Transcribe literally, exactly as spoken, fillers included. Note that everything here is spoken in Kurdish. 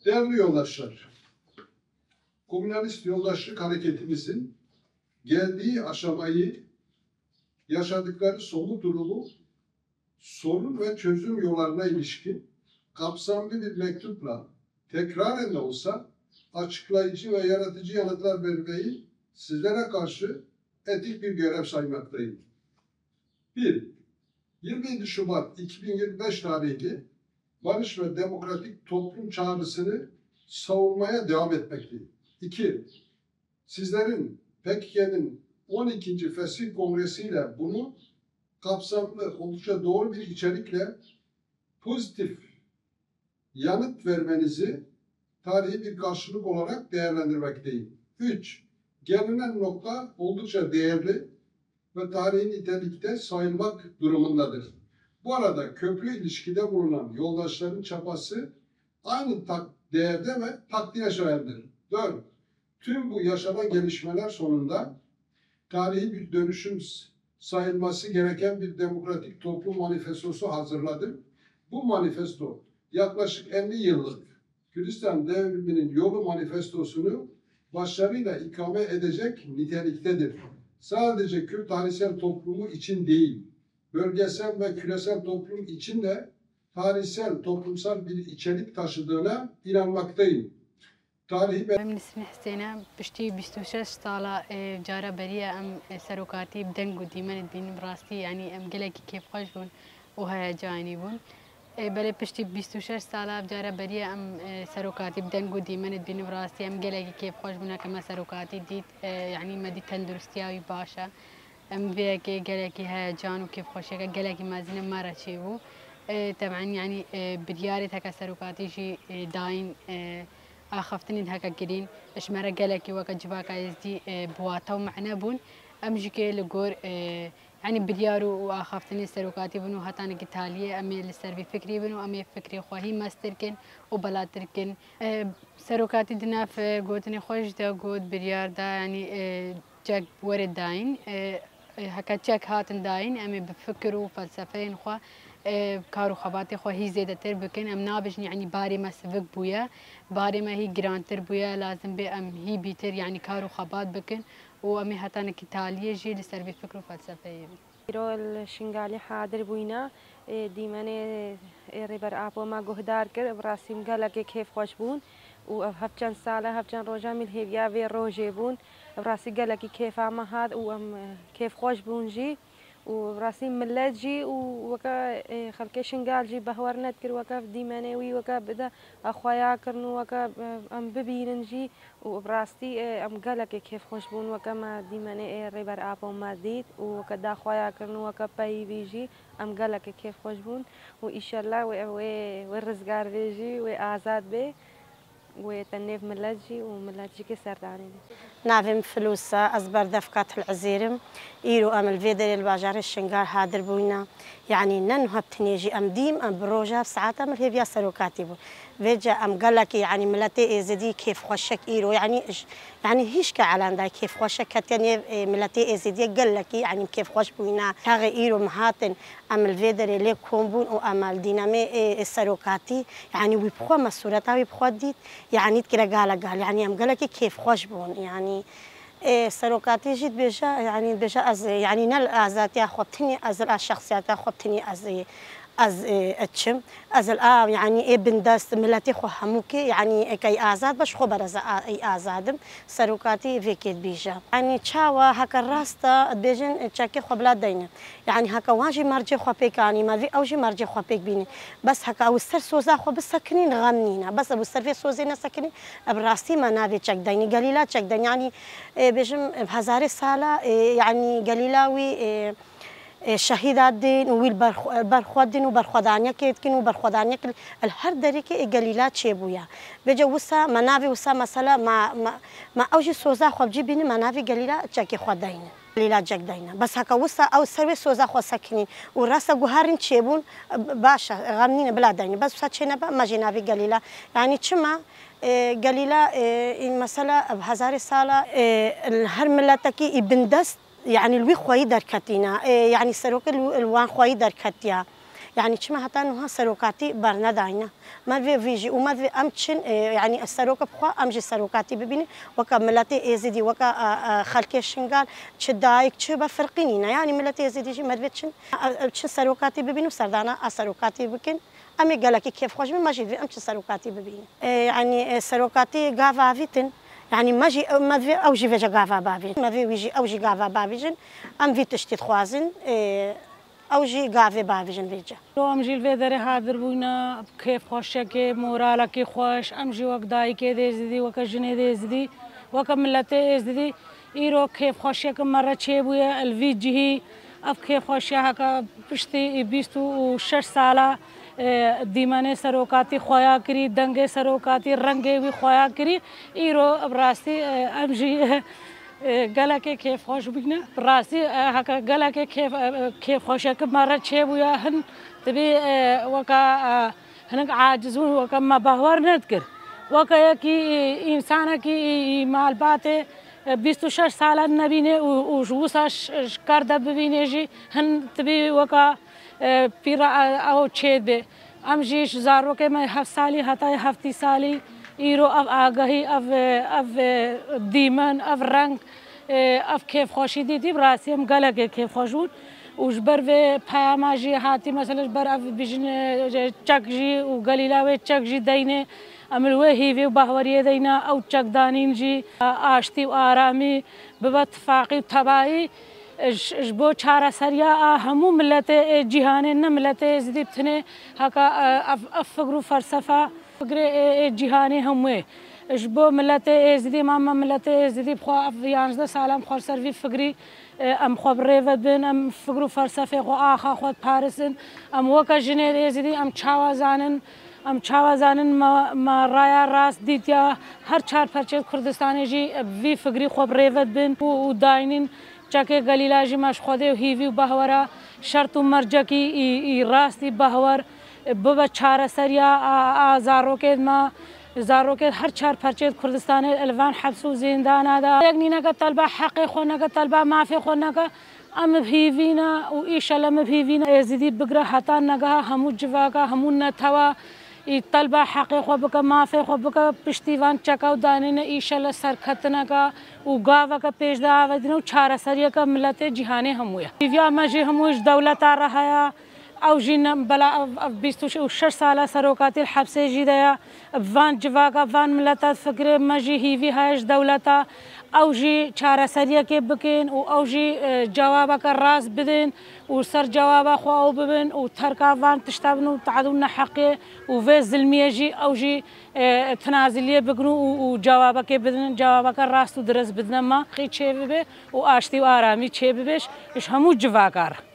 Değerli yoldaşlar, komünalist yoldaşlık hareketimizin geldiği aşamayı, yaşadıkları somut durumu, sorun ve çözüm yollarına ilişkin kapsamlı bir mektupla tekraren de olsa açıklayıcı ve yaratıcı yanıtlar vermeyi sizlere karşı etik bir görev saymaktayım. Bir, yirmi yedi Şubat iki bin yirmi beş tarihli barış ve demokratik toplum çağrısını savunmaya devam etmekteyim. İki, sizlerin P K K'nin on ikinci Fesih Kongresi'yle bunu kapsamlı, oldukça doğru bir içerikle pozitif yanıt vermenizi tarihi bir karşılık olarak değerlendirmekteyim. Üç, gelinen nokta oldukça değerli ve tarihi nitelikte sayılmak durumundadır. Bu arada köprü ilişkide bulunan yoldaşların çabası aynı tak değerde ve takdire şayandır. Dört, tüm bu yaşanan gelişmeler sonunda tarihi bir dönüşüm s- sayılması gereken bir demokratik toplum manifestosu hazırladım. Bu manifesto yaklaşık elli yıllık Kürdistan Devriminin Yolu manifestosunu başarıyla ikame edecek niteliktedir. Sadece Kürt tarihsel toplumu için değil, bölgesel ve küresel toplum için de tarihsel, toplumsal bir içerik taşıdığına inanmaktayım. Tarihî be- Em Nisrîn Hisêne, piştî bîst û şeş sala, e, cara beriye em, e, serokatî bi deng û dîmenê dibînin. Bi rastî, yanî em gelekî kêfxweş bûn û heyecanî bûn. E, belê piştî bîst û şeş sala ev cara beriye em, e, serokatî bi deng û dîmenê dibînin. Bi rastî em gelekî kêfxweş bûn, heke me serokatî dît, e, yanî me dît tenduristiya wî baş e. Em vê yekê gelekî heyecan û kêfxweşiyeke gelekî mezin e me re çêbû. E, teben, yanî, e, biryarê teke serokatî jî, e, dayîn, e, axaftinên heke girîn, ji me re gelekî weke civaka Êzdî, e, bi wate û mane bûn. Em jî kê li gor, e, yanî biryar û, û axaftinên serokatî bin û hetanekî taliyê em ê li ser vî fikrî bin û em ê fikrê xwe hî mestir kin û belavtir kin. E, serokatî di nav, e, gotinê xwe jî de got, biryar da, yanî, e, çek were dayîn, e, e, heke çek hatin dayîn, em ê bi fikir û felsefeyên xwe, e, kar û xebatê xwe hî zêdetir bikin. Em nabêjin, yanî barê me sivik bûye, barê me hî girantir bûye, lazim bê em hî bîtir, yanî kar û xebat bikin û em ê hetanekî taliyê jî li ser vê fikir û felsefeyê bin. Îro li Şingalê hadir bûyne, ê, dîmenê, ê, Rêber Apo me guhdar kir, bi rastî min gelekê kêfxweş bûn û ev hevçend sal e, hevçend roja min hêviya vê rojê bûn. Bi rastî gelekî kêfa me hat û em, e, kêfxweş bûn jî û bi rastî milet jî û weke, e, xelkê Şingal jî behwer nedikir weke ev dîmenê wî weke bide xweya kirin û weke, e, em bibînin jî. Û bi rastî, e, em gelekê kêfxweş bûn, weke me dîmenê, e, Rêber Apo me dît û weke daxwaya kirin û weke peyivî jî em gelekê kêfxweş bûn û îşellah wê, wê, wê rizgar bê jî, wê azad bê, wê te nêv milet jî û milet jî kê serdanê bê. Navê min Filûs e, ez berdevka Til Ezêr im. Îro em li vê derê li bajarê Şingal hadir bûyne. Yanî ne niha bi tinê jî em dîm, em bi roja, bi saeta em li hêviya serokatî bûn. Vêca em gelekî, yanî miletê Êzidî kêfxweşek îro, yanî j-, yanî hîşke elendayê kêfxweşek ketiye nêv, e, miletê Êzidiyê gelekî, yanî kêfxweş bûyne. Çaxê îro em hatin, em li vê derê lê kom bûn û em li dînemê, e, e, serokatî, yanî wî bi xwe me sûreta wî bi xwe dît, yanî dikire gale gal, yanî em gelekî kêfxweş bûn, yanî. Ê, serokatî jî dibêje, yanî dibêje ez, yanî ne li azadiya xwe bi tinî, ez li a şexsiyeta xwe bi tinî ez, ez, ê, çim. Ez li a, yanî ê bindest miletê xwe hemû kê, yanî ê key azad be, ji xwe bereze a, ê azad im. Serokatî vê kê dibêje. Yanî çawa heke rast e, dibêjin çekê xwe bila deyne. Yanî heke wan jî mercê xwe pêk anî, me vî ew jî mercê xwe pêk bînî. Bes heke ew ser soza xwe bisekinîn, xem nîne. Bes ew ser vê sozê nesekinîn, bi rastî me navê çek deynî, gelîla çek deynî. Yanî, ê, bêjim, bi hezarê sala, ê, yanî gelîla wî, ê, ê, şehîda din û wî li ber xwe, ber xwe din û berxwedaniyekê dikin û berxwedaniyek li, li her derîkê ê gelîla çêbûye. Vêce wisa me navê wisa mesela me, me, me ew jî soza xwe bi cî bînin, me navê gelîla çekê xwe deynin. Gelîla çek deynin. Bes heke wisa ew ser wê soza xwe sekinîn û rasta guherîn çêbûn, baş e, xem nîne bila deynin. Bes wisa çênebe, me jî navê gelîla. Yanî çima? E, gelîla, e, mesela bi hezarê sala, e, li her miletekî ê bindest, yanî li wî xweyî derketîne. E, yanî serokê li, li wan xweyî derketiye. Yanî çima heta niha serokatî bernedayne? Me vê vî jî û me vê em çin, e, yanî serok bi xwe em jî serokatî bibînin. Weke miletê Êzidî, weke, e, e, xelkê Şingal, çi dayik, çi be firqî nîne. Yanî miletê Êzidî jî me divê çin, e, e, çin serokatî bibînin û serdana a serokatî bikin. Em ê gelekî kêfxweş bin, me jî divê em çin serokatî bibînin. E, yanî, e, serokatî gava avîtin. Yanî me jî, me divê ew jî vêce gava bavîn. Me vê wî jî, ew jî gava bavîjin. Em vî tiştî dixwazin. E, Ew jî gavê bavêjin vêca. Em jî li vê derê hadir bûyne, bi kêfxweşiyekê, moralekî xweş, em jî wek dayikê dê Êzidî, weke jinê dê Êzidî, weke miletê Êzidî, îro kêfxweşiyeke me re çêbûye, li vî cihî ev kêfxweşiya heke piştî bîst û şeş sala, e, dîmenê serokatî xweya kirî, dengê serokatî, rengê wî xweya kirî, îro bi rastî, e, em jî, e, gelekê kêfxweş bûyne. Bi rastî, e, heke gelekê kêf-, e, e, kêfxweşiyeke me re çêbûye. Hin tibî, e, weke, e, hinek aciz bûn, weke me bawer nedikir. Weke yekî, e, însanekî, e, e, malbatê, e, bîst û şeş sala nebîne û, û ji wisa ş-, ji kar de bibîne jî hin tibî weke, e, pîra, e, ew çêdibe. Em jî ji zarokê me heft salî heta heftî salî îro ev agahî, ev, ev dîmen, ev reng, ev kêfxweşî dîtî, bi rastî em gelekê kêfxweş bûn. Û ji ber vê peyama jî hatî, mesela ji ber ev bijin, çek jî û gelîla wê çek jî deyne, em li wê hîvî û bahweriyê deyne, ew çekdanîn jî, aştî û aramî bibe, tifaqî û tebayî. Ji, ji bo çareseriya a hemû miletê ê cîhanê, ne miletê Êzidî bi tinê, heke, e, ev, ev fikr û felsefa, fikrê ê, ê cîhanê hemû yê. Ji bo miletê Êzidî, ma me miletê Êzidî bi xwe ev yanzdeh sala em xwe li ser vî fikrî, e, em xwe bi rê ve dibin, em fikr û felsefê xwe, axa xwe diparisin. Em weke jinê Êzidî em çawa zanin, em çawa zanin me, me raya rast dîtiya, her çar perçeyê Kurdistanê jî bi vî fikrî xwe bi rê ve dibin û, û daynîn. Çekê gelîla jî me ji Xwedê û hîvî û bahwera şert û mercekî î, î rastî bahwer bibe çareseriya a, a zarokê me. Zarokê her çar perçeyê Kurdistanê li van heps û zîndana de. Yek nîneke telba heqê xwe neke, telba mafê xwe neke. Em bi hîvî ne û îşele me bi hîvî ne Êzidî bigire heta negeha hemû civaka, hemû netewa. Î telba heqê xwe bike, mafê xwe bike, piştî van çeka û danîne îşele serketineke û gaveke pêş de avedîne û çareseriyeke miletê cîhanê hemû ye. Hîviya me jî hemû ji dewleta re heye. Ew jî ne, bela ev, ev bîst û şeş sala serokatî li hepsê jî de ye. Bi van civaka, van mileta difikire, me jî hîvî heye ji dewleta. Ew jî çareseriyekê bikin û ew jî, e, cewabeke rast bidin û ser cewaba xwe ew bibin û terka van tişta bin û teadû neheqê û vê zilmiyê jî ew jî, e, tinaziliyê bikin û, û cewabekê bidin, cewabeke rast û dirist bidine me. Xî çê bibe û aştî û aramî çê bibe ji, ji hemû civaka re.